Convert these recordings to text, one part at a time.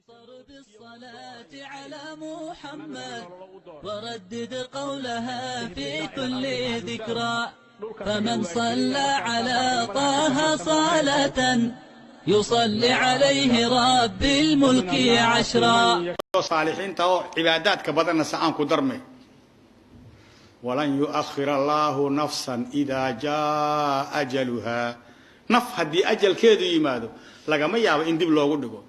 بالصلاة على محمد وردد قولها في كل ذكرى، فمن صلى على طه صلاة يصلي عليه رب الملك عشرا. Saalixiinta oo cibaadaadka badanna sa aan ku darmay. ولن يؤخر الله نفسا إذا جاء أجلها. Naf haddii ajalkeedu yimaado, lagama yaabo in dib loogu dhigo.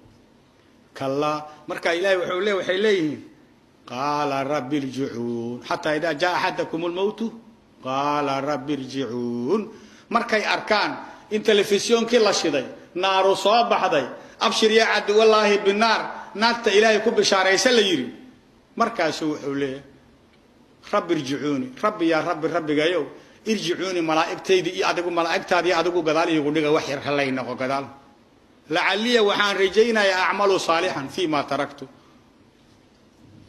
Kallaa, marka Ilahay wuxuu le waxay leeyihiin: قال رب ارجعون. حتى إذا جاء أحدكم الموت قال رب ارجعون. Markay arkaan in telefisyonkii la shiday, naaru soo baxday, "أبشر يا عدو الله بالنار", naarta Ilaahay ku bishaaraysa la yidhi, markaasuu wuxuu leeyahay: "رب ارجعوني, rabbi yaa rabbi, rabbigayow, ارجعوني, malaa'igtaydi iyo adigu, malaa'igtaadi iyo adigu gadaal iigu dhiga, wax yar halay noqo gadaal. لعلي, waxaan rajaynayaa, أعمل صالحا فيما تركت."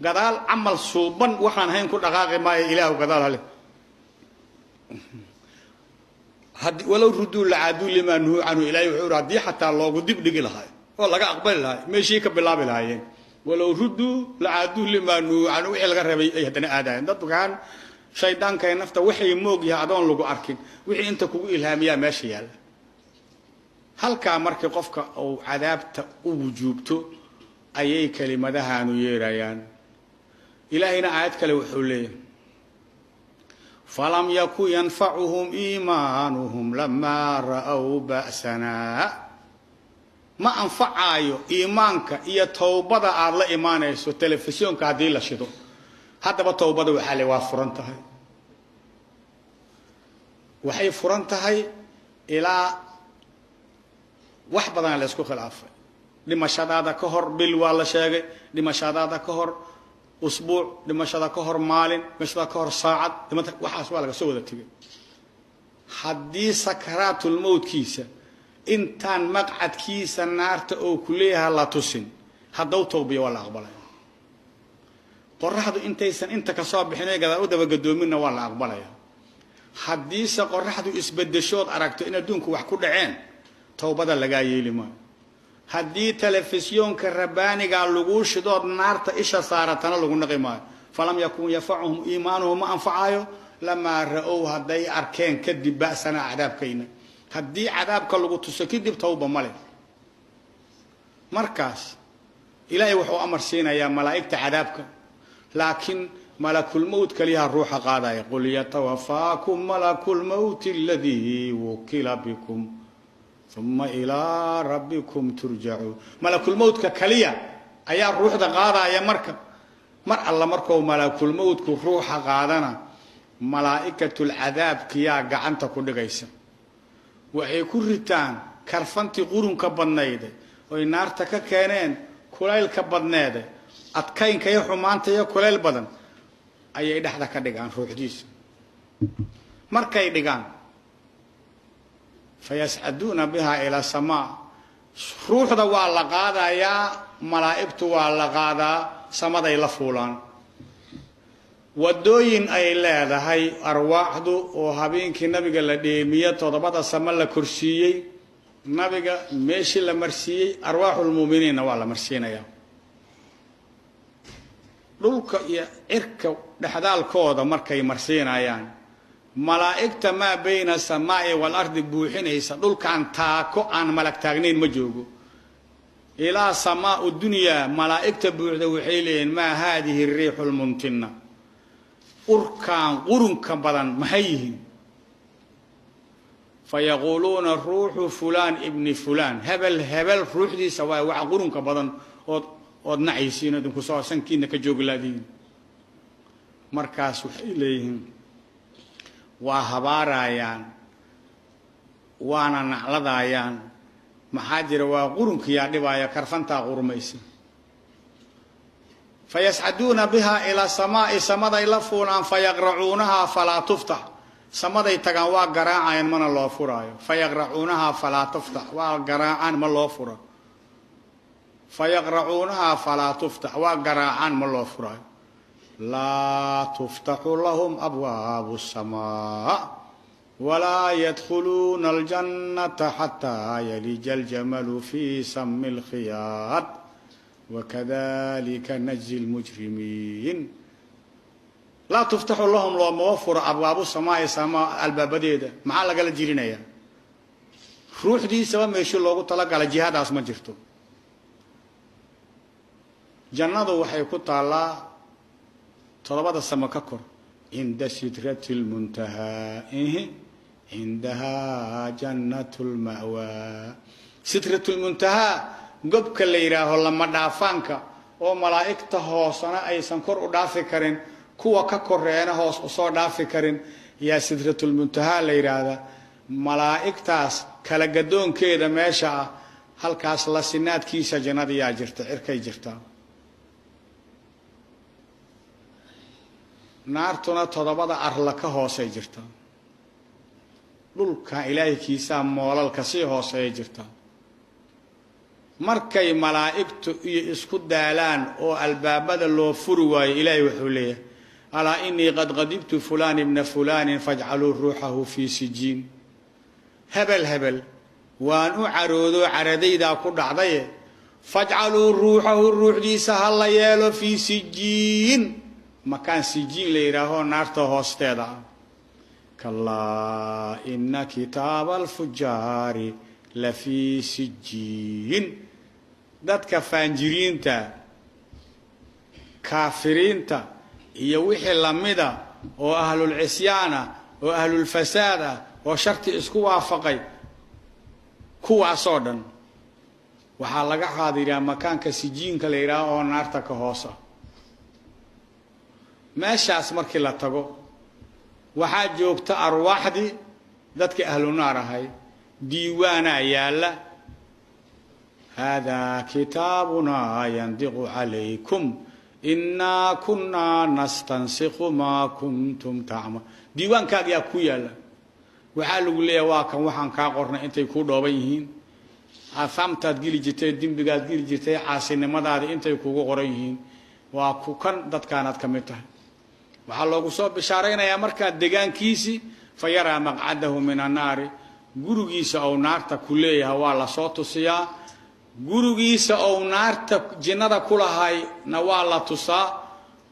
Gadaal camal suuban waxaan hayn ku dhaqaaqi maayo. Ilaahu gadaal hale ولو ردوا لعادوا لما نهوا عنه. Ilahay wuxuu haddii xataa loogu dib dhigi lahaa oo laga aqbali lahaa, meeshii ka bilaabi lahaayeen. ولو ردوا لعادوا لما نهوا عنه. Wixii laga reebay ay haddana aadayeen. Dadkaan shaydaanka ee nafta waxay moog yahay adoon lagu arkin, wixii inta kugu ilhaamiyaa meesha yaalla. Halkaa markii qofka uu cadaabta u wujuubto ayay kelimadahaanu yeerayaan. Ilaahayna aayad kale wuxuu leeyahay: فلم يك ينفعهم إيمانهم لما رأوا بأسنا. Ma anfacaayo iimaanka iyo towbada aada la imaanayso telefisyoonka haddii la shido. Haddaba towbada waxaa le waa furan tahay, waxay furan tahay ilaa wax badana la isku khilaafay. Dhimashadaada ka hor bil waa la sheegay, dhimashadaada ka hor usbuuc, dhimashada ka hor maalin, dhimashada ka hor saacad, waxaas waa laga soo wada tegay. Haddii sakaraatulmowtkiisa intaan maqcadkiisa naarta oo ku leeyaha la tusin, haddau tawbiya, waa la aqbalaya. Qoraxdu intaysan inta kasoo bixin gadaal u dabagadoominna waa la aqbalaya. Haddiise qoraxdu isbedeshood aragto in adduunku wax ku dhaceen, towbada lagaa yeeli maayo. Haddii telefisyoonka rabbaanigaa laguu shidood naarta isha saaratana, lagu naqi maayo. فلم يك ينفعهم إيمانهم, ma anfacayo. لما رأوا, hadday arkeen kadib, بأسنا, cadaabkayna. Haddii cadaabka lagu tuso kadib, tawba male. Markaas Ilaahay wuxuu amar siinayaa malaa'igta cadaabka, laakiin malakulmowt kaliyaha ruuxa qaadaya. قل يتوفاكم ملك الموت الذي وكل بكم ثم إلى ربكم ترجعون. Malakulmowtka kaliya ayaa ruuxda qaadaya. Marka mar alla markuu malakulmowtku ruuxa qaadana, malaa'ikatulcadaabkiyaa gacanta ku dhigaysa. Waxay ku ritaan karfantii qurunka badnayde oy naarta ka keeneen, kulaylka badneede, adkaynka iyo xumaanta iyo kulayl badan ayay dhexda ka dhigaan ruuxdiisa. Markay dhigaan, فيصعدون بها إلى السماء. Ruuxda waa la qaadayaa, malaa'igtu waa la qaadaa, samaday la fuulaan. Wadooyin ay leedahay arwaaxdu oo habeenkii Nabiga la dheemiye, toddobada samo la korsiiyey, Nabiga meeshii la marsiiyey, arwaaxulmuuminiinna waa la marsiinayaa. Dhulka iyo cirka dhexdaalkooda markay marsiinayaan, malaa'igta ما بين السماء والأرض buuxinaysa dhulkan, taako aan malag taagnayn ma joogo. Ilaa سماء الدنيا malaa'igta buuxda waxay leeyihin: "ما هذه الريح المنتنة?" Urkaan qurunka badan maxay yihiin? فيقولون روح فلان ابن فلان. Hebel hebel ruuxdiisa waay waxa qurunka badan ood nacaysiin, idinku soo sankiina ka jooglaadiin. Markaas waxay leeyihiin, waa habaarayaan waana nacladaayaan. Maxaa jira? Waa qurunkiyaa dhibaaya, karfantaa qurmaysa. فيصعدون بها إلى السماء. Samaday la fuulaan. فيقرعونها فلا تفتح. Samaday tagaan, waa garaacayaan, mana loo furaayo. فيقرعونها فلا تفتح. Waa garaacaan, ma loo furo. فيقرعونها فلا تفتح. Waa garaacaan, ma loo furaayo. لا تفتح لهم أبواب السماء ولا يدخلون الجنة حتى يلج الجمل في سم الخياط. Wakadalika najzi lmujrimiin. Laa tuftaxu lahum, loomama furo abwaabu samaai, sama albaabadeeda. Maxaa lagala jirinayaa? Ruuxdiisaba meeshii loogu talagalay jihadaas ma jirto. Jannadu waxay ku taallaa toddobada samo ka kor, cinda sidrati lmuntahaa, cindahaa jannat lma'waa. Sidratulmuntahaa gobka la yidhaaho, lama dhaafaanka oo malaa'igta hoosena aysan kor u dhaafi karin, kuwa ka koreena hoos usoo dhaafi karin, yaa sidratulmuntahaa la yidhaahdaa. Malaa'igtaas kala gadoonkeeda meesha ah, halkaas la sinaadkiisa jannadiyaa jirta, cirkay jirtaa. Naartuna toddobada arla ka hoosay jirtaa, dhulka ilaahkiisaa moolalka sii hooseeya jirtaa. Markay malaa'igtu iyo isku daalaan oo albaabada loo furi waayo, ilaahay wuxuu leeyahay: alaa inii qad qadibtu fulaan ibna fulaanin fajcaluu ruuxahu fii sijiin. Hebel hebel waan u caroodo, caradaydaa ku dhacdaye, fajcaluu ruuxahu, ruuxdiisa ha la yeelo, fii sijiin, makaan sijiin la yidhaaho naarta hoosteeda ah. Kalaa ina kitaaba alfujaari la fii sijiin. Dadka faanjiriinta, kaafiriinta iyo wixii lamida oo ahlulcisyaan ah oo ahlulfasaad ah oo sharti isku waafaqay, kuwaasoo dhan waxaa laga xaadiriyaa makaanka sijiinka la yidhaaho oo naarta ka hoosa. Meeshaas markii la tago waxaa joogta arwaaxdii dadka ahlu naar ahay, diiwaanaa yaalla. Haadaa kitaabunaa yandiqu calaykum innaa kunnaa nastansikhu maa kuntum tacmal. Diiwaankaagiyaa ku yaalla, waxaa lagu leeyahay waa kan waxaan kaa qornay intay kuu dhooban yihiin, ahaamtaad geli jirtay, dembigaad geli jirtay, caasinimadaadii intay kugu qoran yihiin, waa ku kan dadkaanaad ka mid tahay. Waxaa loogu soo bishaaraynayaa markaa degaankiisii, fa yaraa maqcadahu min annaari, gurigiisa ou naarta ku leeyahay waa lasoo tusiyaa, gurigiisa ou naarta jinnada ku lahayna waa la tusaa,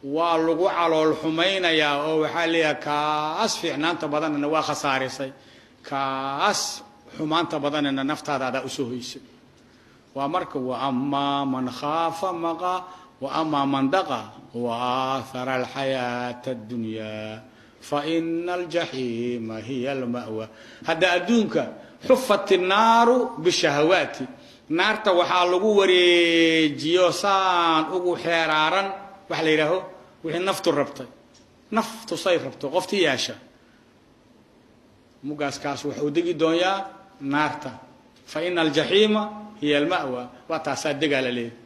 waa lagu calool xumaynayaa oo waxaa leeyahay kaas fiicnaanta badanna waa khasaarisay, kaas xumaanta badanna naftaada adaa usoo hoysay. Waa marka wa amaa man khaafa maqa wa amaa man daqa wa aathara alxayaata addunyaa fa ina aljaxiima hiya alma'wa. Hadda adduunka xufat innaaru bishahawaati, naarta waxaa lagu wareejiyo saan ugu xeeraaran waxa la yidhaaho wixii naftu rabtay, naftu say rabto qoftii yeesha mugaaskaas wuxuu degi doonyaa naarta. Fa ina aljaxiima hiya alma'wa, waa taasaa degaa la leeyahy.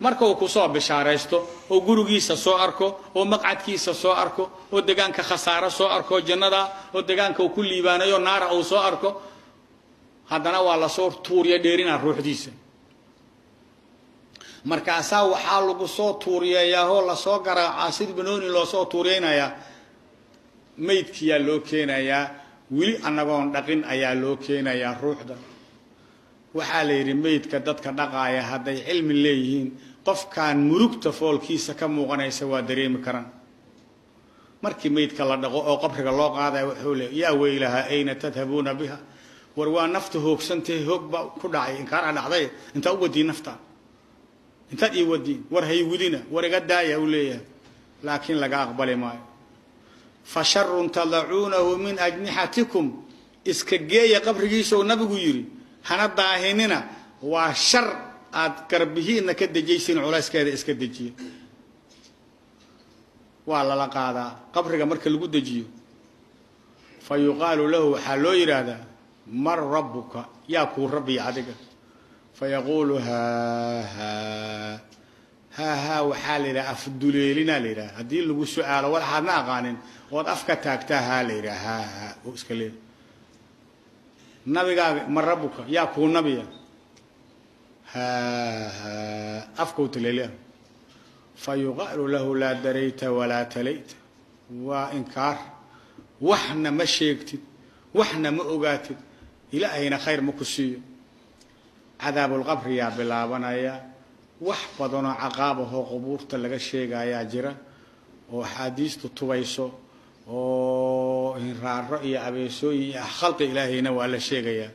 Marka uu kusoo bishaaraysto oo gurigiisa soo arko oo maqcadkiisa soo arko oo degaanka khasaaro soo arko jannada oo degaanka uu ku liibaanayo naara uu soo arko, haddana waa lasoo tuuriya dheerinaa ruuxdiisa. Markaasaa waxaa lagu soo tuuriyeeyaahoo lasoo garaacaa sidii banooni loosoo tuuriyeynayaa, maydkiyaa loo keenayaa, weli annagoon dhaqin ayaa loo keenayaa ruuxda. Waxaa la yidhi maydka dadka dhaqaaya hadday cilmi leeyihiin, qofkaan murugta foolkiisa ka muuqanaysa waa dareemi karaan. Markii maydka la dhaqo oo qabriga loo qaadaya wuxuu leey yaa weylaha ayna tadhabuuna biha, war waa nafta hoogsantahay, hoog baa ku dhacay, inkaara dhacday, intaa u wadiin nafta, intaad ii wadiin, war haywidina, war iga daaya uu leeyahay, laakiin laga aqbali maayo. Fa sharun tadacuunahu min ajnixatikum, iska geeya qabrigiisa oo nabigu yidhi hana daahinina, waa shar aad garbihiinna ka dejaysiin, culayskeeda iska dejiya. Waa lala qaadaa qabriga marka lagu dejiyo, fa yuqaalu lahu, waxaa loo yidhaahdaa man rabbuka, yaa kuu rabbiya adiga? Fa yaquulu haa haa haa haa. Waxaa la yidhaha afduleelinaa la yidhaha, haddii lagu su-aalo waxaadna aqaanin ood afka taagtaa haa la yidhaha, haa haa oo iska leeya. Nabigaaga man rabbuka, yaa kuu nabiya? Haa haa, afkau taleeliya. Fa yuqaalu lahu laa darayta walaa talayta, waa inkaar, waxna ma sheegtid, waxna ma ogaatid, ilaahayna khayr ma ku siiyo. Cadaabulqabriyaa bilaabanaya. Wax badanoo caqaab ahoo qubuurta laga sheegayaa jira oo axaadiistu tubayso oo hinraaro iyo abeesooyin iyo khalqi ilaahayna waa la sheegayaa.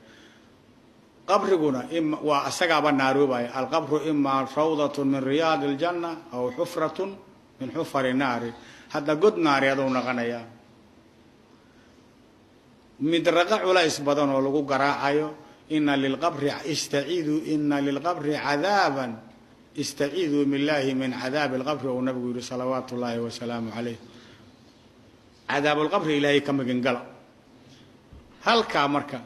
Qabriguna waa isagaaba naaroobaya. Alqabru imaa rawdatun min riyaadi aljanna aw xufratun min xufari naari. Hadda god naareeduu naqanayaa, midraqo culays badan oo lagu garaacayo. Ina lilqabri istaciiduu, ina lilqabri cadaaban, istaciiduu billahi min cadaabi alqabri, uu nabigu yihi salawaatu ullaahi wasalaamu calayh. Cadaabulqabri ilaahay ka magangala. Halkaa marka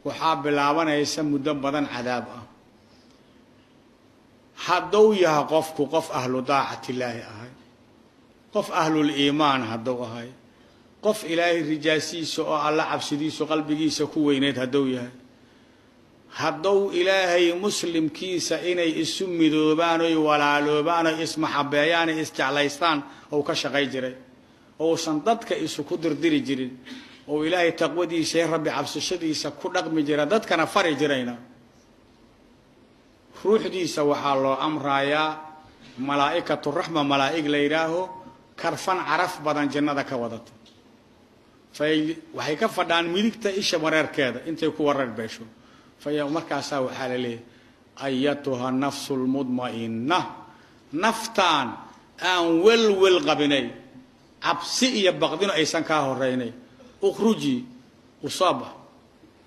waxaa bilaabanaysa muddo badan cadaab ah. Hadduu yahay qofku qof ahlu daacatillaahi ahay, qof ahluliimaan hadduu ahay, qof ilaahay rijaasiisa oo alla cabsidiisu qalbigiisa ku weyneyd hadduu yahay, hadduu ilaahay muslimkiisa inay isu midoobaan oy walaaloobaan oy ismaxabeeyaan oy isjeclaystaan ou ka shaqay jiray, ousan dadka isu ku dirdiri jirin, ou ilaahay taqwadiisa iyo rabbi cabsashadiisa ku dhaqmi jira, dadkana fari jirayna, ruuxdiisa waxaa loo amrayaa malaa'ikatu raxma, malaa'ig la yidhaaho, karfan caraf badan jannada ka wadata. Fay waxay ka fadhaan midigta isha wareerkeeda intay ku wareer beesho. Fay markaasaa waxaa la leeyahay: ayatuha nafsu lmudma'inna, naftaan aan welwel qabinay, cabsi iyo baqdino aysan kaa horeynay, ukhruji, usaba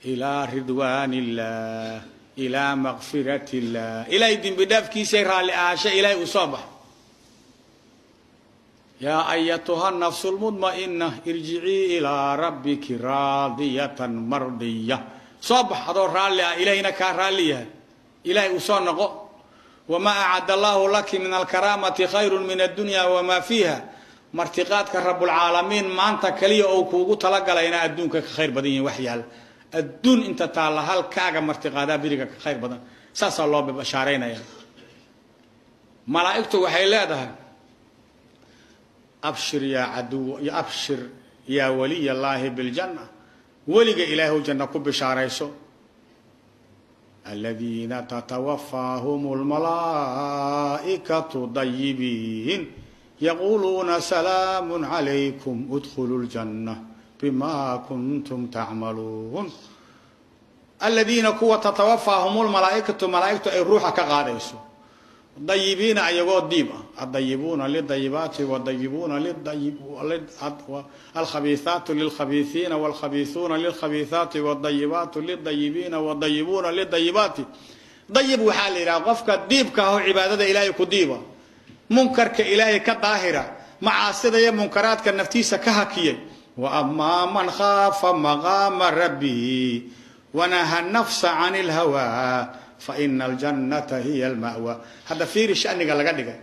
ilaa ridwaan illaah, ilaa makfirat illaah, ilaahay dembi dhaafkiisay raalli ahaansha ilaahay u soo bax. Yaa ayatuha nafsu lmudma'ina, irjicii ilaa rabbiki raadiyatan mardiya. Soo bax adoo raalli ah, ilaahayna kaa raalli yahay, ilaahay uu soo noqo. Wamaa acadda allaahu laki min alkaraamati khayru min addunya wamaa fiiha. Martiqaadka rabbulcaalamiin maanta kaliya ou kuugu talagalayna adduunka ka khayr badan yihin. Wax yaal adduun inta taalla halkaaga martiqaadaa beriga ka khayr badan. Saasaa loo bashaaraynaya. Malaa'igtu waxay leedahay: abshir yaa caduw, abshir yaa waliy allaahi biljanna, weliga ilaahu janna ku bishaarayso. Aladiina tatawafaahum lmalaa'ikatu dayibiin yaquuluuna salaamu calaykum, udkhuluu ljanna bima kuntum tacmaluun. Aladiina kuwa tatawafaahum lmalaa'ikatu, malaa'igtu ay ruuxa ka qaadayso, dayibiina, ayagoo diib ah. Adayibuuna lidayibaati wadayibuuna alkhabiihaatu lilkhabiiiina walkhabiiuuna lilkhabiihaati wadayibaatu lidayibiina wadayibuuna lidayibaati. Dayib waxaa la yidhaha qofka diibka ahoo cibaadada ilaahay ku diiba, munkarka ilaahay ka daahira, macaasida iyo munkaraadka naftiisa ka hakiyay. Wa amaa man khaafa maqaama rabbihi wanaha nafsa can ilhawaa fa ina aljannata hiya alma'wa. Hadda fiiri shaniga laga dhigay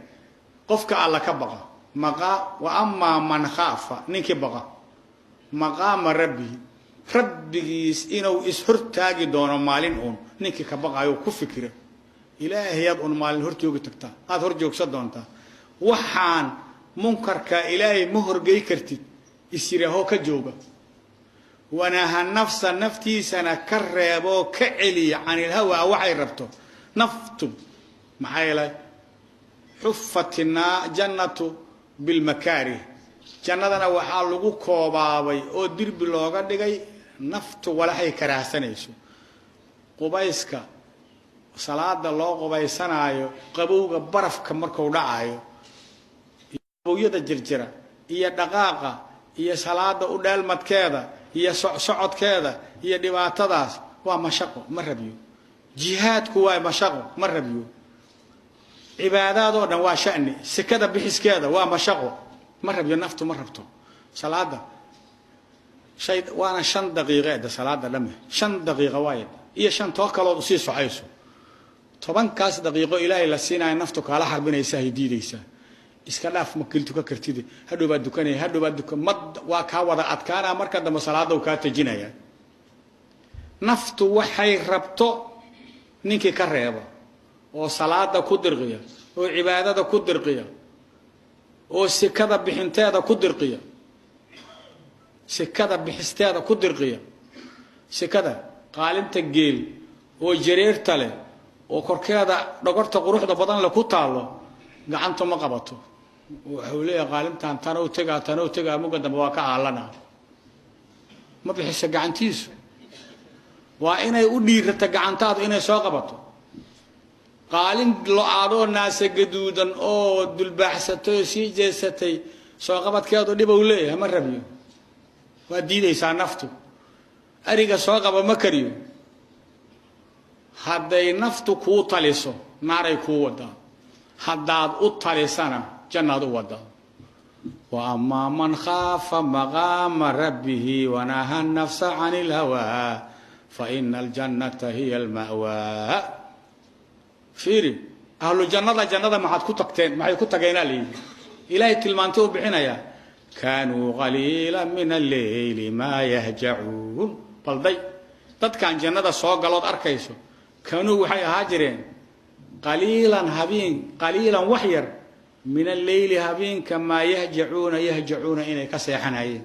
qofka alla ka baqa. Maqa wa amaa man khaafa, ninkii baqa, maqaama rabbihi, rabbigiis inuu ishortaagi doono maalin uun ninkii ka baqayo, ku fikira ilaahayaad un maalin horjoogi tagtaa, aada hor joogsan doontaa, waxaan munkarka ilaahay ma horgey kartid, isyiraahoo ka jooga, wanaha nafsa, naftiisana ka reeboo ka celiya, canilhawaa, waxay rabto naftu. Maxaa yeelay xufatinaa jannatu bilmakaarih, jannadana waxaa lagu koobaabay oo dirbi looga dhigay naftu walaxay karaahsanayso. Qubayska salaada loo qubaysanaayo, qabowga barafka marku dhacayo, qabowyada jirjira iyo dhaqaaqa iyo salaada u dheelmadkeeda iyo socodkeeda iyo dhibaatadaas waa mashaqo, ma rabiyo. Jihaadku waa mashaqo, ma rabiyo. Cibaadaadoo dhan waa shani. Sekada bixiskeeda waa mashaqo, ma rabiyo. Naftu ma rabto salaada shay, waana 5 daqiiqeeda salaada dhame, 5 daqiiqa waay iyo shan too kalood usii socayso. 10-kaas daqiiqo ilaahay la siinaya naftu kaala xarbinaysaa, hay diidaysaa. Iska dhaaf, ma keli tukan kartid, hadhow baad dukanaya, hadhow baad dukan, ma waa kaa wada adkaanaa. Marka dambe salaada uu kaa tejinaya. Naftu waxay rabto ninkii ka reeba oo salaada ku dirqiya oo cibaadada ku dirqiya oo sikada bixinteeda ku dirqiya, sikada bixisteeda ku dirqiya, sikada qaalinta geel oo jareerta leh. Oo korkeeda dhogorta quruxda badan le ku taallo gacantu ma qabato. Wuxuu leeyahay qaalintan tanow tegaa, tanow tegaa, mugga dambe waa ka aalana, ma bixiso gacantiisu. Waa inay u dhiirata gacantaadu inay soo qabato qaalin lo-aadoo naase gaduudan oo dulbaaxsatay oo sii jeesatay. Soo qabadkeedu dhib uu leeyahay, ma rabiyo, waa diidaysaa naftu. Ariga soo qaba ma kariyo. Hadday naftu kuu taliso, naaray kuu wadaa. Haddaad u talisana, jannaad u wadaa. وأما من خاف مقام ربه ونهى النفس عن الهوى فإن الجنة هي المأوى. Fiiri, ahlu jannada jannada maxaad ku tagteen? Maxay ku tageenaa layidhi? Ilaahay tilmaantay u bixinayaa: كانوا قليلا من الليل ما يهجعون. Balday dadkan jannada soo galood arkayso, كانوا waxay ahaa jireen قليلا habeen, قليلا wax yar, من الليل habeenka, ما يهجعون, يهجعون inay ka seexanayeen.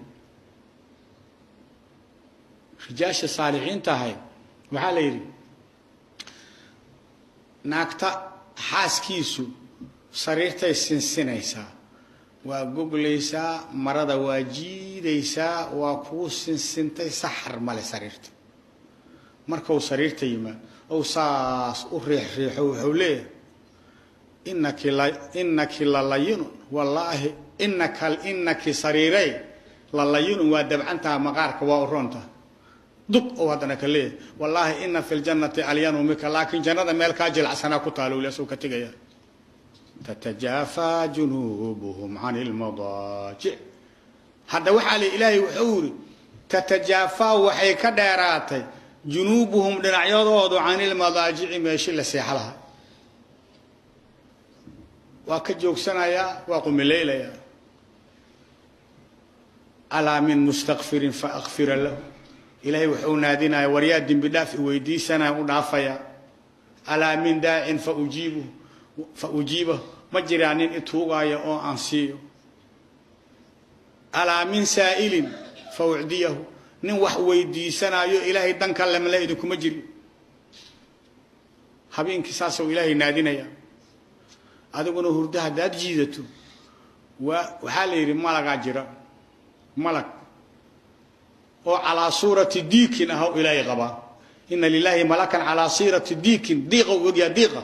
Rijaasha saalixiinta ahayd waxaa la yidhi naagta xaaskiisu sariirtay sinsinaysaa, waa goglaysaa, marada waa jiidaysaa, waa kuu sinsintay, saxar male sariirta. Markau sariirta yimaad ou saas u riix riixo, wuxuu leeyahay: إنك ل إنك للين, wallaahi إنك إنك sariirey للين, waa dabcantaha, maqaarka waa u roontaha. Dub oo haddana ka leeyahay: wallaahi إن في الجنة ألين منك, laakiin jannada meel kaa jilacsanaa ku taalo asuu ka tegaya. تتجافى جنوبهم عن المضاجع. Hadda waxaa li Ilaahay wuxuu yidhi: تتجافى waxay ka dheeraatay, جنوبهم dhinacyadoodu, عن المضاجع meeshii la seexa lahaa. Waa ka joogsanayaa, waa qumilaylayaa. ألا من مستغفر فأغفر له. Ilaahay wuxuu naadinaya: waryaa dembi dhaaf i weydiisanaya, u dhaafaya. ألا من داع فأجيبه فأجيبه. Ma jiraa nin ituugaya oo aan siiyo? ألا من سائل فأعطيه. Nin wax weydiisanayo Ilaahay danka lemle idinkuma jiri. Habeenkii saasuu Ilaahay naadinaya, adiguna hurdo haddaad jiidato. Waa waxaa la yidhi malagaa jira, malag oo على صورة ديك ah oo Ilaahay qabaa. إن لله ملكا على صورة ديك, diiqa u ogyaa diiqa.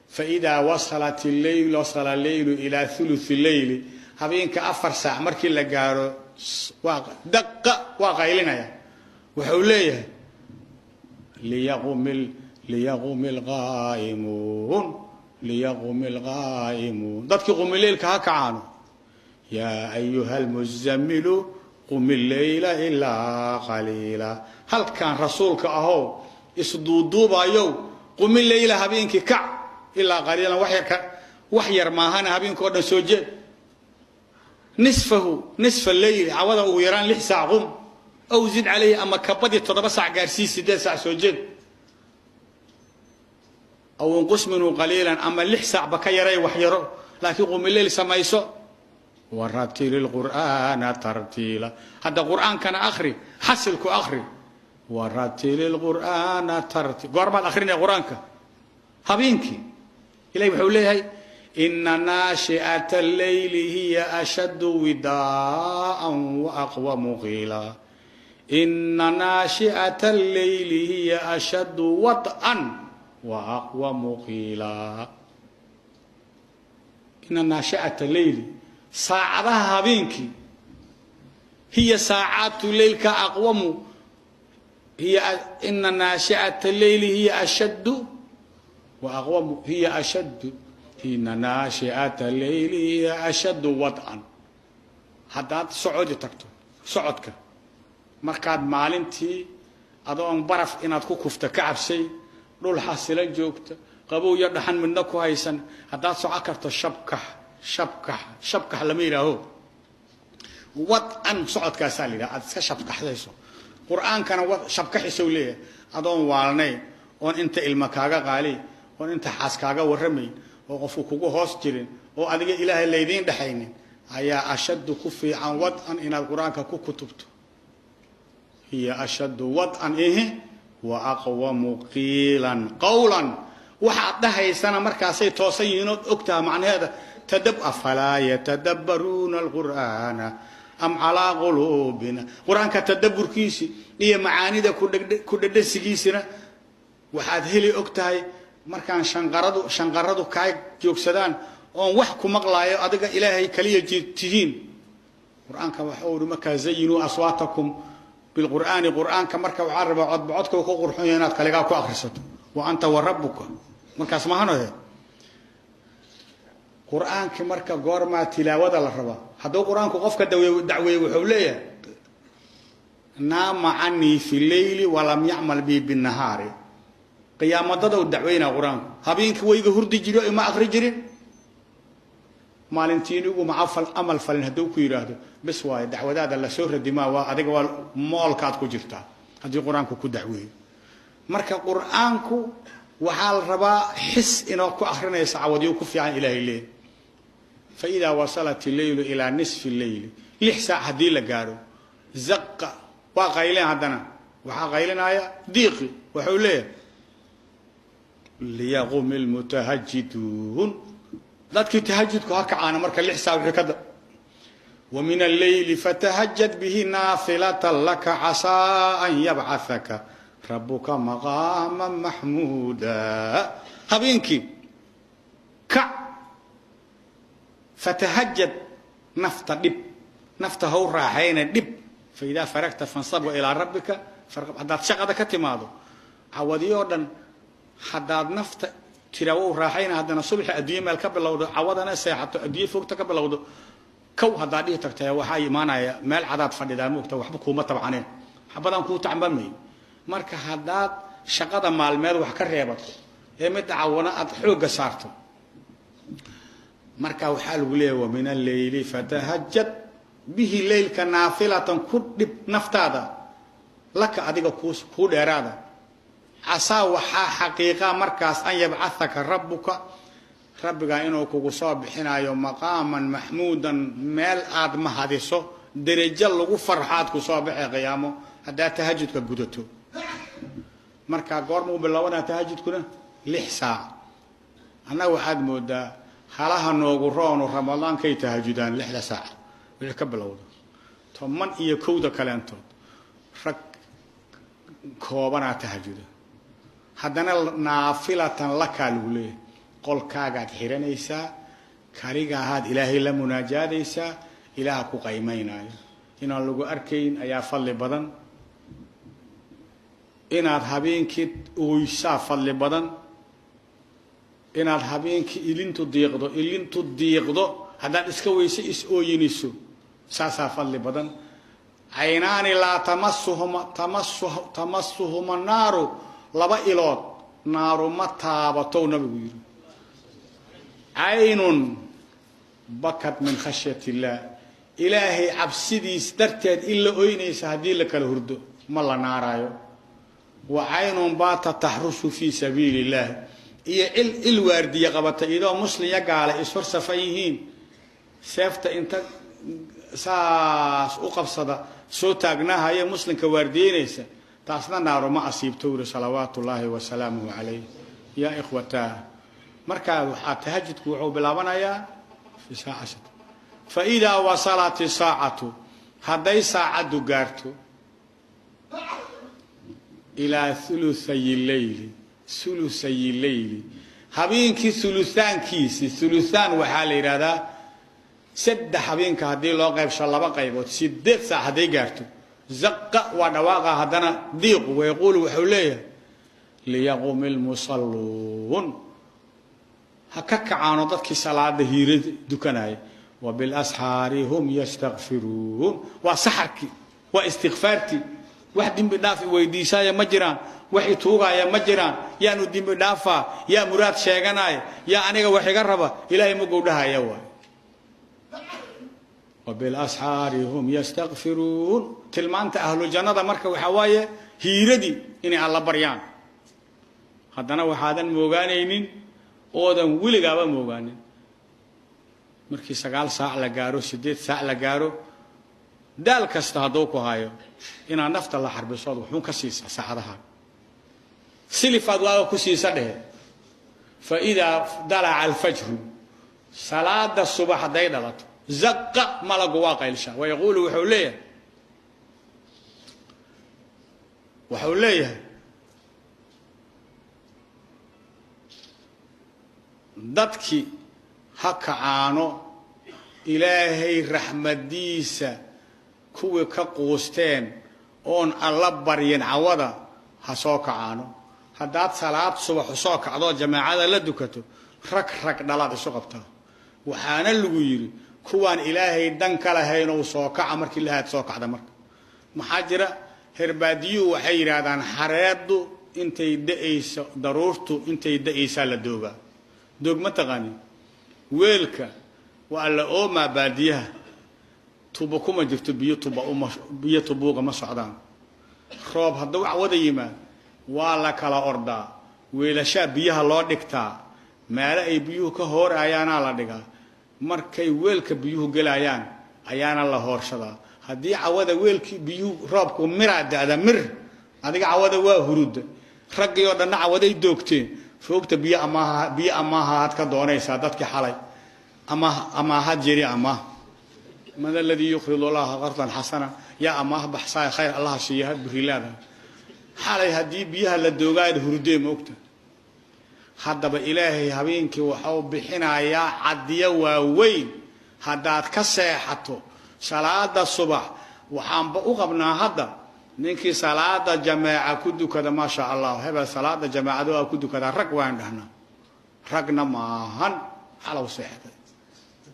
فإذا وصلت الليل وصل الليل إلى ثلث الليل, habeenka 4 saac markii la gaaro, waa daqa, waa qaylinaya. Wuxuu leeyahay: ليقم ليقم القائمون ليقم القائمون, dadkii qumileylka ha kacaano. يا أيها المزمل قم الليل إلا قليلا. Halkan rasuulka ahow isduuduubayow, قم الليل habeenkii kac, إلا قليلا wax yar, wax yar maahana, habeenka oo dhan soo jeed. نصفه نصف الليل, cawada ugu yaraan 6 saac qum, أو زد عليه, ama kabadii 7 saac gaarsii, 8 saac soo jeed, أو انقص منه قليلا, ama 6 saacba ka yaray, wax yaro, laakiin qumileyl samayso. ورتل القرآن ترتيلا. Hadda qur'aankana akhri, xasilku akhri. ورتل القرآن ترتيلا. Goormaad akhrinaya qur-aanka? Habeenkii. Ilahi wuxuu leeyahay: إن ناشئة الليل هي أشد وطئا وأقوم قيلا. إن ناشئة الليل هي أشد وطئا وأقوم قيلا. إن ناشئة الليل saacadaha habeenkii, هي ساعات leylka, أقوم هي إن ناشئة الليل هي أشد وأقوم هي أشد إن ناشئة الليل هي أشد وطئا. Haddaad socodi tagto, socodka markaad maalintii adoon baraf inaad ku kufta ka cabsay, dhul xasilan joogta, qabow iyo dhaxan midna ku haysan, haddaad soco karto, shabkax shabkax shabkax lama yidhaaho, وطئا socodkaasaa la yidhaha aad iska shabkaxdayso. Qur-aankana shabkaxisow leeyahay, adoon waalnayn, oon inta ilma kaaga qaali, oon inta xaas kaaga warramayn, oo qofku kugu hoos jirin, oo adiga Ilaahay laydiin dhexaynin, ayaa أشد ku fiican وطئا inaad qur-aanka ku kutubto. هي أشد وطئا ihi. Wa aqwamu qiilan qowlan, waxaad dhahaysana markaasay toosan yihiin ood ogtaha macnaheeda. Tadab afalaa yatadabbaruuna alqur'aana am calaa quluubina. Qur-aanka tadabburkiisi iyo macaanida ku dhedhesigiisina waxaad heli og tahay markaan shanqaradu kaa joogsadaan oon wax ku maqlaayo adiga Ilaahay kaliya tihiin. Qur-aanka waxa uri markaa: zayinuu aswaatakum bilqur'aani. Qur-aanka marka waxaa rabaa codba codka ku qurxon yahay inaad kaligaa ku akhrisato, wa anta wa rabbuka. Markaas mahanohe qur-aanki. Marka goormaa tilaawada la rabaa? Hadduu qur-aanku qofka dacweeye, wuxuu leeyahay: naama canii fi leyli walam yacmal bi binahaari. Qiyaamadada u dacweynaa qur-aanku: habeenkii wayga hurdi jiro, ima akri jirin, maalintiin iguma amal falin. Hadduu ku yidhaahdo, bes waayo, dacwadaada lasoo radimaa, waa adiga, waa moolkaad ku jirtaa haddii qur-aanku ku dacweeyo. Marka qur-aanku waxaa la rabaa xis inoo ku akrinaysa cawadyo ku fiican. Ilaahay leeyahy: faidaa wasalat illeylu ilaa nisfi lleyli, 6 saac haddii la gaaro, zaqa, waa qayleen. Haddana waxaa qaylinaya diiqi, wuxuu leeyahay: liyaqum ilmutahajiduun, dadkii tahajudku ha kacaana. Marka 6 saac wixii ka wa min alleyli fatahajad bihi naafilatan laka casaa an yabcathaka rabuka maqaama maxmuuda. Habeenkii kac, fatahajad, nafta dhib, nafta haw raaxayna dhib. Faidaa faragta fansab wa ilaa rabbika farqab. Haddaad shaqada ka timaado cawadiyoo dhan, haddaad nafta tiraawo u raaxayna, haddana subaxi adduunye meel ka bilowdo, cawadana seexato, adduunye fogta ka bilowdo, kow haddaad dhihi tagtay, waxaa imaanaya meel cadaad fadhidaa, moogta, waxba kuuma tabcaneen, xabadaan kuu tacbamay. Marka haddaad shaqada maalmeed wax ka reebato ee midda cawana aad xoogga saarto, marka waxaa lagu leeyahy: wa min alleyli fatahajad bihi, leylka naafilatan ku dhib naftaada, laka adiga kuu dheeraada, casaa, waxaa xaqiiqa markaas, an yabcathaka rabbuka, rabbigaa inuu kugu soo bixinayo, maqaaman maxmuudan, meel aad mahadiso, derajo lagu farxaad ku soo baxee qiyaamo haddaad tahajudka gudato. Marka goormuu bilaabanaa tahajudkuna? 6 saac. Annaga waxaad moodaa halaha noogu roonu ramadaankay tahajudaan 6da saac wixii ka bilowda. 11da kaleentood rag koobanaa tahajuda. Haddana naafilatan lakaa lagu leeyahay, qolkaagaad xiranaysaa, kaligaahaad Ilaahay la munaajaadaysaa, Ilaaha ku qaymaynaayo. Inaan lagu arkayn ayaa fadli badan, inaad habeenkii ooysaa fadli badan, inaad habeenkii ilintu diiqdo, ilintu diiqdo haddaad iska weyse is ooyiniso, saasaa fadli badan. Caynaani laa tamasuhuma tamasuhuma naaru, laba ilood naaru ma taabatow nabigu yidhi: caynun bakat min khashyat illaah, Ilaahay cabsidiis darteed in la oynaysa haddii la kala hurdo ma la naaraayo; wa caynun baata taxrusu fii sabiili illaah, iyo il waardiye qabata iyadoo muslim ya gaala ishor safan yihiin, seefta inta saas u qabsada soo taagnaahaya muslimka waardiyeynaysa, taasna naaru ma asiibto, yuri salawaatu ullaahi wasalaamuhu calayh. Yaa ikhwataa, markaa waxaa tahajudku wuxuu bilaabanayaa fi saaca. Fa idaa wasalat isaacatu, hadday saacaddu gaarto, ilaa thuluthay leyli, thuluthay leyli, habeenkii thuluthaankiisi. Thuluthaan waxaa la yidhahdaa saddex habeenka haddii loo qaybsho laba qaybood, 8 saac hadday gaarto, zaqa, waa dhawaaqa haddana diiqu, wayaquulu, wuxuu leeyahay: liyaqum ilmusalluun, ha ka kacaano dadkii salaada hiira dukanaya. Wa bilasxaari hum yastakfiruun, waa saxarkii, waa istikfaartii. Wax dembi dhaaf i weydiisaaya ma jiraan, wax i tuugaaya ma jiraan, yaanu dembi dhaafaa, yaa muraad sheeganaya, yaa aniga wax iga raba, Ilaahay ma gowdhahaya waay. Wa bilasxaari hum yastakfiruun, tilmaanta ahlu jannada marka waxaa waaye hiiradii inay Alla baryaan. Haddana waxaadan moogaanaynin oodan weligaaba moogaanin, markii 9 saac la gaaro, 8 saac la gaaro, daal kasta hadduu ku hayo, inaad nafta la xarbisood wuxuun ka siisaa saacadaha. Silifaad waaga ku siisa dhehe. Fa idaa dalaca alfajru, salaada subax hadday dhalato, zaqa malagu waa qaylshaa, wayaquulu wuxuu leeyahay, wuxuu leeyahay dadkii ha kacaano, Ilaahay raxmadiisa kuwii ka quusteen oon alla baryin cawada ha soo kacaano. Haddaad salaad subax soo kacdoo jamaacada la dukato, rag rag dhalaad isu qabtaa. Waxaana lagu yidhi kuwaan Ilaahay dan ka lahayn ou soo kaca markii lahaad soo kacda. Marka maxaa jira? Herbaadiyuhu waxay yidhaahdaan xareeddu intay da'ayso, daruurtu intay da'aysaa la doogaa. Doog ma taqaanin? Weelka waa la oomaa baadiyaha, tuba kuma jirto, biyo tuba uma, biyo tubuuga ma socdaan. Roob hadduu cawada yimaad waa la kala ordaa, weelashaa biyaha loo dhigtaa, meelo ay biyuhu ka hoorayaanaa la dhigaa. Markay weelka biyuhu gelayaan ayaana la hooshadaa. Haddii cawada weelkii biyuhu roobku miraa da'da, mir adiga cawada waa huruda, raggii oo dhanna cawaday doogteen, foogta biyo amaaha, biyo amaaha had ka doonaysaa dadkii xalay ama amaahad jiri amaah. Man aladii yuqridu allaha qardan xasana, yaa amaah baxsaay, khayr allaha siiya, had burilaada xalay haddii biyaha la doogaad hurdee, ma ogta? Haddaba Ilaahay habeenkii waxau bixinayaa cadiyo waaweyn haddaad ka seexato salaada subax. Waxaanba u qabnaa hadda ninkii salaada jamaaca ku dukada, maasha Allah, hebel salaada jamaacada waa ku dukadaa, rag waan dhahnaa. Ragna maahan, xalow seexday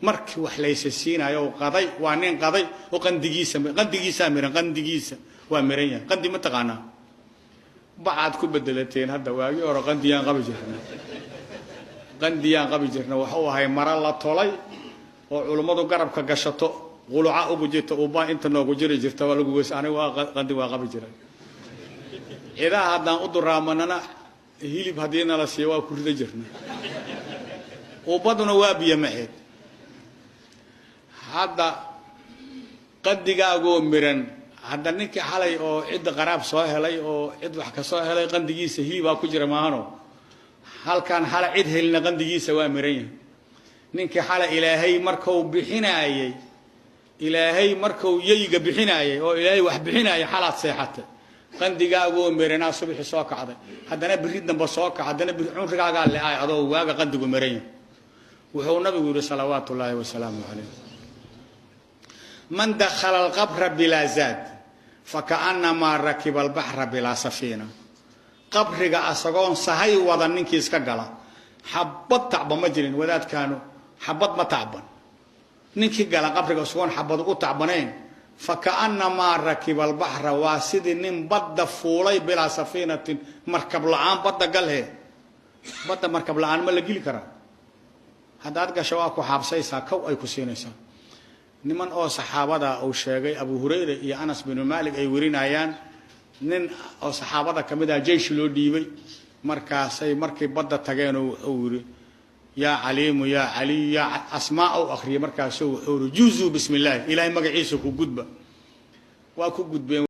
markii wax laysa siinayo oo qaday, waa nin qaday oo qandigiisa, qandigiisaa miran, qandigiisa waa miran yahay. Qandi ma taqaanaa? Bacaad ku bedelateen hadda. Waagii hore qandiyaan qabi jirna, qandiyaan qabi jirna. Waxuu ahay mara la tolay oo culummadu garabka gashato, quluca ugu jirta, ubaa inta noogu jiri jirta, waa lagu weys. Aniga waa qandi waa qabi jiray. Cidaha haddaan u duraamanana, hilib haddii nala siiyo waa ku rida jirna. Ubaduna waa biyo maxeed. Hadda qandigaagoo miran, hadda ninkii xalay oo cidda qaraab soo helay oo cid wax ka soo helay, qandigiisa hilibaa ku jira maahano. Halkaan xalay cid helina qandigiisa waa miran yahay. Ninkii xalay Ilaahay markuu bixinaayey, Ilaahay markuu yeyga bixinaayey oo Ilaahay wax bixinaayay, xalaad seexatay, qandigaagoo miranaa subaxii soo kacday. Haddana biri dambe soo kac, haddana biri cumrigaagaa le-ay adoo waaga qandigu miran yahay. Wuxuu nabigu yidhi salawaatu ullaahi wasalaamu calayh: man dakhala alqabra bilaa zaad fakaannamaa rakiba albaxra bilaa safiina. Qabriga asagoon sahay wada ninkii iska gala, xabad tacba ma jirin, wadaadkaanu xabad ma tacban. Ninkii gala qabriga isagoon xabad u tacbanayn, fakaannamaa rakiba albaxra, waa sidii nin badda fuulay, bilaa safiinatin, markab la-aan badda galhe. Badda markab la-aan ma la geli karaa? Haddaad gasho waa ku xaabsaysaa, kow ay ku siinaysaa. Niman oo saxaabada uu sheegay Abu Hurayra iyo Anas binu Maalik ay warinayaan, nin oo saxaabada ka mid ah jeysh loo dhiibay. Markaasay markay badda tageen wuxuu yidhi: yaa Caliimu, yaa Caliyu, yaa asmaa u akhriyay. Markaasuu wuxuu yidhi: juzuu bismi illaahi, Ilaahay magaciisa ku gudba. Waa ku gudbeen.